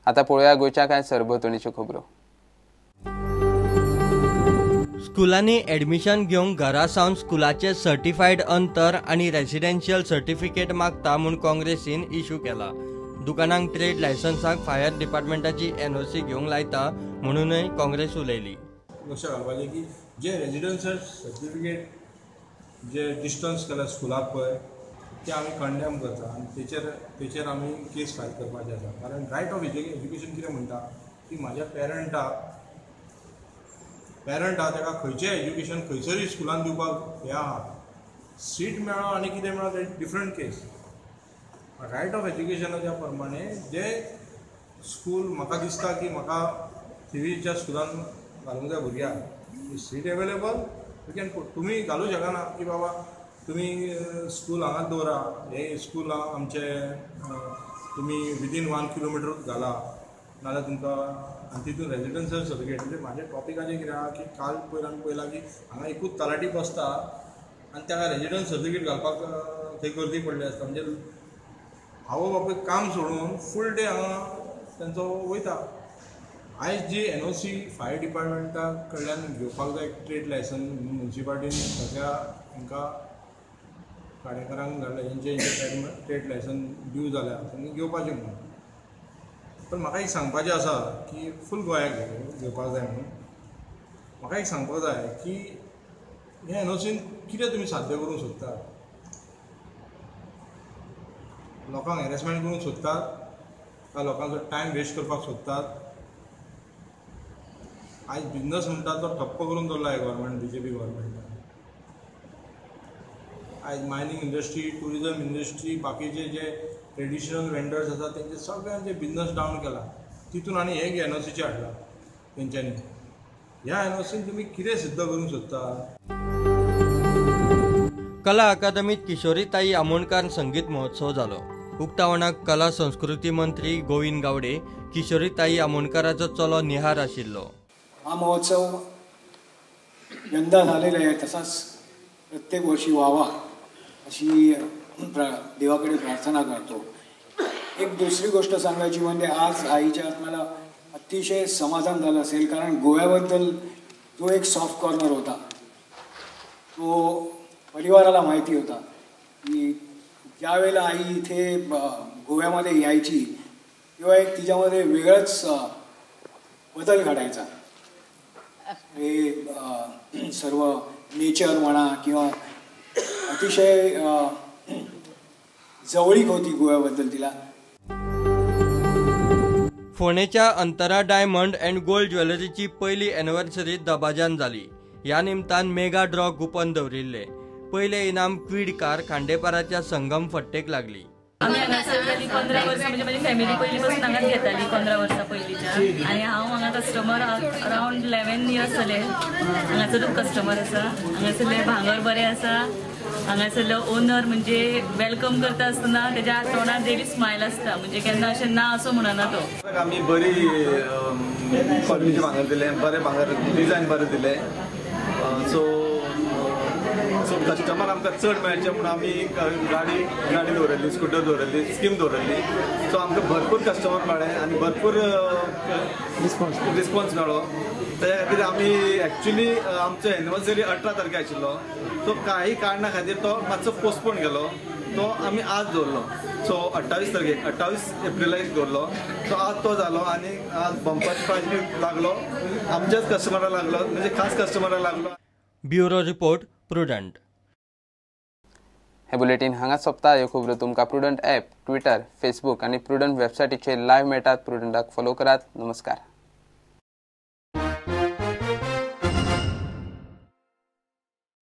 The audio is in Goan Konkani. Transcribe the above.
आतां पळोवया गोंयच्या कांय सरभोंवतणीच्यो खबरो. स्कुलांनी एडमिशन घेवंक घरा सावन स्कुलाचे सर्टिफायड अंतर आनी रेसिडेन्शियल सर्टिफिकेट मागता म्हूण काँग्रेसीन इशू केला. दुकानांक ट्रेड लायसन्साक फायर डिपार्टमेंटाची एनओसी घेवंक लायता म्हणूनय काँग्रेस उलयली. लक्षात घालपाचें की जे रेजिडेन्शियल सर्टिफिकेट जे डिस्टन्स केला स्कुलाक पळय ते आमी कंडेम करता आनी तेचेर आमी केस फायल करपाची आसा. कारण रायट ऑफ एज्युकेशन कितें म्हणटा की म्हाज्या पेरंटाक आहा ताका खंयचें एज्युकेशन खंयसरूय स्कुलान दिवपाक हें आहा. सीट मेळ्ळो आनी कितें मेळ्ळो तें डिफरंट केस. रायट ऑफ एज्युकेशनाच्या प्रमाणे जे स्कूल म्हाका दिसता की म्हाका थिवीच्या स्कुलान घालूंक जाय भुरग्यांक, seat available you can put. तुमी घालूं शकना की बाबा तुमी स्कूल हांगाच दवरा, हें स्कूल आमचें तुमी विदीन 1 किलोमिटरूच घाला नाजाल्यार तुमकां. आनी तितून रेजिडेन्शियल सर्टिफिकेट म्हणजे म्हाज्या टॉपिकाचें कितें आहा की काल पयर आमी पळयलां की हांगा एकूच तलाठी बसता आनी ताका रेजिडन्स सर्टिफिकेट घालपाक थंय गर्दी पडली आसता. म्हणजे आवय बापूय काम सोडून फूल डे हांगा तेंचो वयता. आयज जी एनओसी फायर डिपार्टमेंटा कडल्यान घेवपाक जाय ट्रेड लायसन्स म्युनिसिपालिटीन सगळ्या हांकां गाडेकारांक धाडल्या जेंचे जेंचे ट्रेड लायसन्स ड्यू जाल्या तांणी घेवपाचें म्हणून. पण म्हाका एक सांगपाचें आसा की फूल गोंयाक घेवपाक जाय म्हणून. म्हाका एक सांगपाक जाय की हे एनओसीन कितें तुमी साध्य करूंक सोदतात? लोकांक हॅरेसमेंट करूंक सोदतात काय लोकांचो टायम वेस्ट करपाक सोदतात? आयज बिजनस म्हणटा तो ठप्प करून दवरला आहे गव्हर्मेंट, बीजेपी गव्हर्मेंटान. आयज मायनींग इंडस्ट्री, ट्युरिजम इंडस्ट्री, बाकीचे जे ट्रेडिशनल वेंडर्स आसा तेंचे सगळ्यांचे बिजनस डावन केला. तितून आनी एक एनओसीचे हाडला तेंच्यांनी. ह्या एनओसीन तुमी कितें सिद्ध करूंक सोदता? कला अकादमीत किशोरीताई आमोणकार संगीत महोत्सव जालो. उक्तावणाक कला संस्कृती मंत्री गोविंद गावडे, किशोरीताई आमोणकाराचो चलो निहार आशिल्लो. हा महोत्सव यंदा झालेला आहे, तसाच प्रत्येक वर्षी व्हावा अशी देवाकडे प्रार्थना करतो. एक दुसरी गोष्ट सांगायची म्हणजे आज आईच्या आत्म्याला अतिशय समाधान झालं असेल, कारण गोव्याबद्दल जो एक सॉफ्ट कॉर्नर होता तो परिवाराला माहिती होता की ज्यावेळेला आई इथे गोव्यामध्ये यायची तेव्हा एक तिच्यामध्ये वेगळंच बदल घडायचा. हे सर्व नेचर म्हणा किंवा अतिशय जवळीक होती गोव्याबद्दल तिला. फोंडेच्या अंतरा डायमंड अँड गोल्ड ज्वेलरीची पयली एनिव्हर्सरी दबाज्यान जाली. ह्या निमतान मेगा ड्रॉ गुपन दवरिल्ले. पयले इनाम क्वीड कार खांडेपाराच्या संगम फट्टेक लागली. आमी हांगासर जाली 15 वर्सां, म्हणजे म्हजी फॅमिली पयलीं पासून हांगाच घेताली 15 वर्सां पयलींच्या. आनी हांव हांगा कस्टमर अरावंड 11 इयर्स जाले हांगासरूच कस्टमर आसा. हांगासरलें भांगर बरें आसा. हांगासरलो ओनर म्हणजे welcome करता आसतना तेज्या तोंडार डेली स्मायल आसता, म्हणजे केन्ना अशें ना असो म्हणना तो. आमी बरी क्वॉलिटीचें भांगर दिलें, बरें भांगर डिजायन बरें दिलें. सो सो कस्टमर आमकां चड मेळचे म्हणून आमी गाडी गाडी दवरिल्ली, स्कुटर दवरिल्ली, स्कीम दवरिल्ली. सो आमकां भरपूर कस्टमर मेळ्ळे आनी भरपूर रिस्पॉन्स मेळ्ळो. त्या खातीर आमी एक्चुली आमचो एनिवर्सरी 18 तारखे आशिल्लो, सो काही कारणां खातीर तो मातसो पोस्टपोन केलो, तो आमी आज दवरलो. सो 28 तारखेक 28 एप्रिलाक दवरलो. सो आज तो जालो आनी आज बंपर प्रायज लागलो, आमच्याच कस्टमराक लागलो, म्हणजे खास कस्टमराक लागलो. Bureau report, Prudent. हे बुलेटीन हांगा सोंपता. ह्यो खबरो तुमकां प्रुडंट ॲप, ट्विटर, फेसबूक आनी प्रुडंट वेबसायटीचेर लायव्ह मेळटात. प्रुडंटाक फॉलो करात. नमस्कार.